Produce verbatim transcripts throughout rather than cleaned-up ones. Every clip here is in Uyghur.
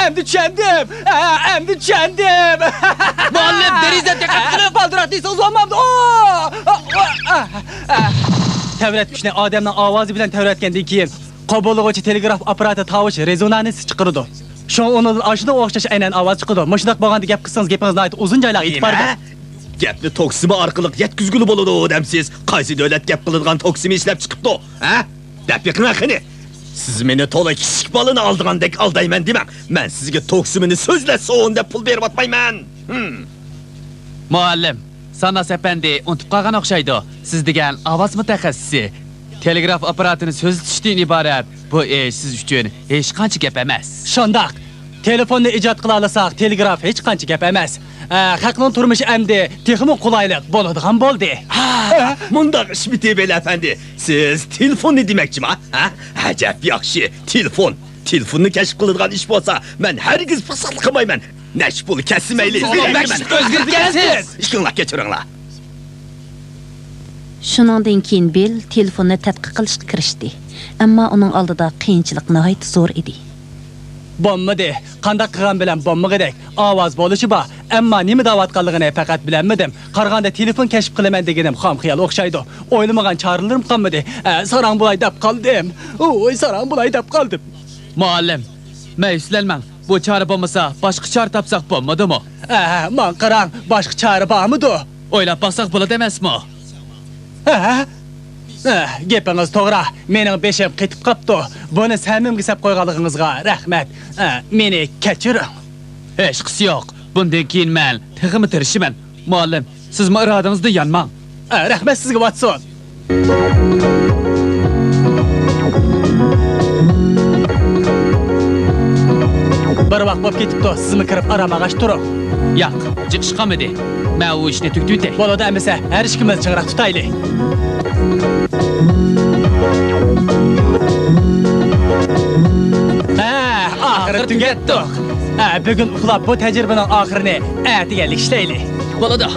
ئەمدى چۈشەندىم. ئە، ئەمدى چۈشەندىم. مۇئەللىم، دېرىزە دىققەت قىلىڭ. بالدۇراق دېسىڭىز بولمامدۇ؟ ئو! ئا، ئا، ئا. تەۋرەتكۈچنى ئادەمنىڭ ئاۋازى بىلەن تەۋرەتكەندىن كېيىن، قوبۇللىغۇچى تېلېگراف ئاپپاراتى تاۋۇش رېزونانسى چىقىرىدۇ. شۇڭا ئۇنىڭدىن ئاشۇنىڭغا ئوخشاش ئەينەن ئاۋاز چىقىدۇ. مۇشۇنداق بولغاندا گەپ قىلسىڭىز، گېپىڭىز ناھايىتى ئۇزۇن جايلارغا يېتىپ بارىدۇ. گەپنى توكسىما ئارقىلىق يەتكۈزگىلى بولىدۇ دەمسىز؟ قايسى دۆلەت گەپ قىلىدىغان توكسىما ئىشلەپ چىقىپتۇ، ھە؟ دەپ بېقىڭ قېنى. سىز مېنى تولا كىچىك بالىنى ئالدىغاندەك ئالدايمەن دېمەڭ. مەن سىزگە توكسىمىنى سۆزلەتسۇن دەپ پۇل بېرىۋاتمايمەن. ھىم. مۇئەللىم، ساناس ئەپەندى ئۇنتۇپ قالغان ئوخشايدۇ. سىز دېگەن ئاۋاز مۇتەخەسسىسى. تېلېگراف ئاپپاراتىنى سۆزلىتىشتىن ئىبارەت بۇ ئىش سىز ئۈچۈن ھېچقانچە گەپ ئەمەس. شۇنداق. تېلېفوننى ئىجاد قىلالىساق، تېلېگراف ھېچقانچە گەپ ئەمەس. ئە، خەقنىڭ تۇرمۇشى ئەمدى تېخىمۇ قولايلىق بولىدىغان بولدى. ھا، مۇنداق ئىشمىتى، بېل ئەپەندى؟ سىز تېلېفوننى دېمەكچىما؟ ھە؟ ئەجەب ياخشى، تېلېفون. تېلېفوننى كەشىپ قىلىدىغان ئىش بولسا، مەن ھەرگىز پۇرسەتلىك قىلمايمەن. نەچچە پۇل كەتسە مەيلى، بېرىمەن. ئۆزگەرتكەنسىز. ئىككىڭلار كەچۈرۈڭلار. شۇنىڭدىن كېيىن بىل تېلېفوننى تەتقىق قىلىشقا كىرىشتى. ئەمما ئۇنىڭ ئالدىدا قىيىنچىلىق ناھايىتى زور ئىدى. بولمىدى. قانداق قىلغان بىلەن بولمىغۇدەك. ئاۋاز بولۇشى بار. ئەمما نېمە دەۋاتقانلىقىنى پەقەت بىلەلمىدىم. قارىغاندا تېلېفون كەشىپ قىلىمەن دېگىنىم خام خىيال ئوخشايدۇ. ئويلىمىغان چارىلىرىم قالمىدى. ئە، ساراڭ بولاي دەپ قالدىم. ۋوي، ساراڭ بولاي دەپ قالدىم. مۇئەللىم، مەيۈسلەنمەڭ. بۇ چارە بولمىسا، باشقا چارە تاپساق بولمىدىمۇ؟ ئە، ماڭا قاراڭ، باشقا چارە بارمىدۇ؟ ئويلاپ باقساق بولىدۇ ئەمەسمۇ؟ ھە؟ ھە، گېپىڭىز توغرا. مېنىڭ بېشىم قېتىپ قاپتۇ. بۇنى سەمىمگە سەپ قويغانلىقىڭىزغا رەھمەت. ھە، مېنى كەچۈرۈڭ. ھېچقىسى يوق. بۇندىن كېيىن مەن تېخىمۇ تىرىشىمەن. مۇئەللىم، سىزمۇ ئىرادىڭىزدىن يانماڭ. ئە، رەھمەت سىزگە، ۋاتسون. بىر ۋاق بولۇپ كېتىپتۇ، سىزمۇ كىرىپ ئارام ئالغاچ تۇرۇڭ. ياق، جىق ئىش قالمىدى. مەن ئۇ ئىشنى تۈگىتىۋېتەي. بولىدۇ ئەمىسە، ھەر ئىككىمىز چىڭراق تۇتايلى. ھە، ئاخىرى تۈگەتتۇق. ھە، بۈگۈن ئۇخلاپ بۇ تەجرىبىنىڭ ئاخىرىنى ئەتىگەنلىك ئىشلەيلى. بولىدۇ.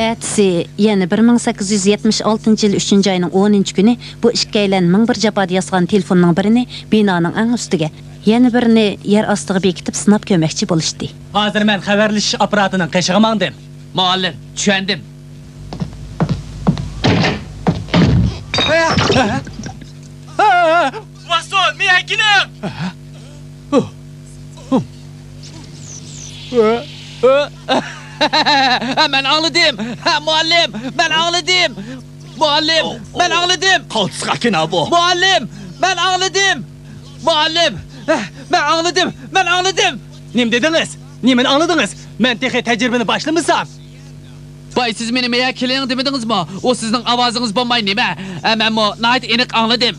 ئەتىسى، يەنى بىر مىڭ سەككىز يۈز يەتمىش ئالتىنچى يىل ئۈچىنچى ئاينىڭ ئونىنچى كۈنى بۇ ئىككىيلەن مىڭ بىر جاپادا ياسىغان تېلېفوننىڭ بىرىنى بىنانىڭ ئەڭ ئۈستىگە، يەنە بىرىنى يەر ئاستىغا بېكىتىپ سىناپ كۆرمەكچى بولۇشتى. ھازىر مەن خەۋەرلىشىش ئاپپاراتىنىڭ قېشىغا ماڭدىم. مۇئەللىم، چۈشەندىم. ۋاتسون، مېڭە كېلىڭ! مەن ئاڭلىدىم. مۇئەللىم، مەن ئاڭلىدىم. مۇئەللىم، مەن ئاڭلىدىم. قالتىسقا كىنا بۇ. مۇئەللىم، مەن ئاڭلىدىم. مۇئەللىم، مەن ئاڭلىدىم. مەن ئاڭلىدىم. نېمە دېدىڭىز؟ نېمىنى ئاڭلىدىڭىز؟ مەن تېخى تەجرىبىنى باشلىمىسام. باي، سىز مېنى مېيە كېلىڭ دېمىدىڭىزمۇ؟ ئۇ سىزنىڭ ئاۋازىڭىز بولماي نېمە؟ ھە، مەنمۇ ناھايىتى ئېنىق ئاڭلىدىم.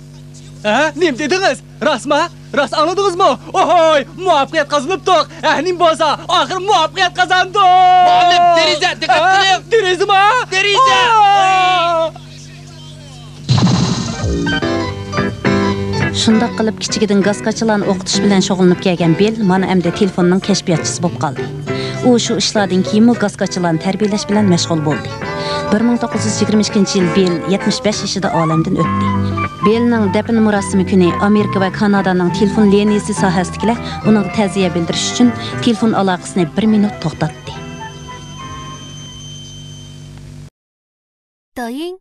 ھە؟ نېمە دېدىڭىز؟ راستما؟ راست ئاڭلىدىڭىزمۇ؟ ئوھوي، مۇۋەپپەقىيەت قازىنىپتۇق. ھە، نېمە بولسا، ئاخىرى مۇۋەپپەقىيەت قازاندۇق. مۇئەللىم، دېرىزە، دىققەت قىلىڭ. دېرىزىما؟ دېرىزە! ئاھ! شۇنداق قىلىپ، كىچىكىدىن گاسكاچىلارنى ئوقۇتۇش بىلەن شۇغۇللىنىپ كەلگەن بىل مانا ئەمدى تېلېفوننىڭ كەشپىياتچىسى بولۇپ قالدى. ئۇ شۇ ئىشلاردىن كېيىنمۇ گاسكاچىلارنى تەربىيەلەش بىلەن مەشغۇل بولدى. بىر مىڭ توققۇز يۈز يىگىرمە ئىككىنچى يىل بىل يەتمىش بەش يېشىدا ئالەمدىن ئۆتتى. بىلنىڭ دەپنە مۇراسىمى كۈنى ئامېرىكا ۋە كانادانىڭ تېلېفون لىنىيىسى ساھەسىدىكىلەر ئۇنىڭغا تەزىيە بىلدۈرۈش ئۈچۈن تېلېفون ئالاقىسىنى بىر مىنۇت توختاتتى. دايىڭ،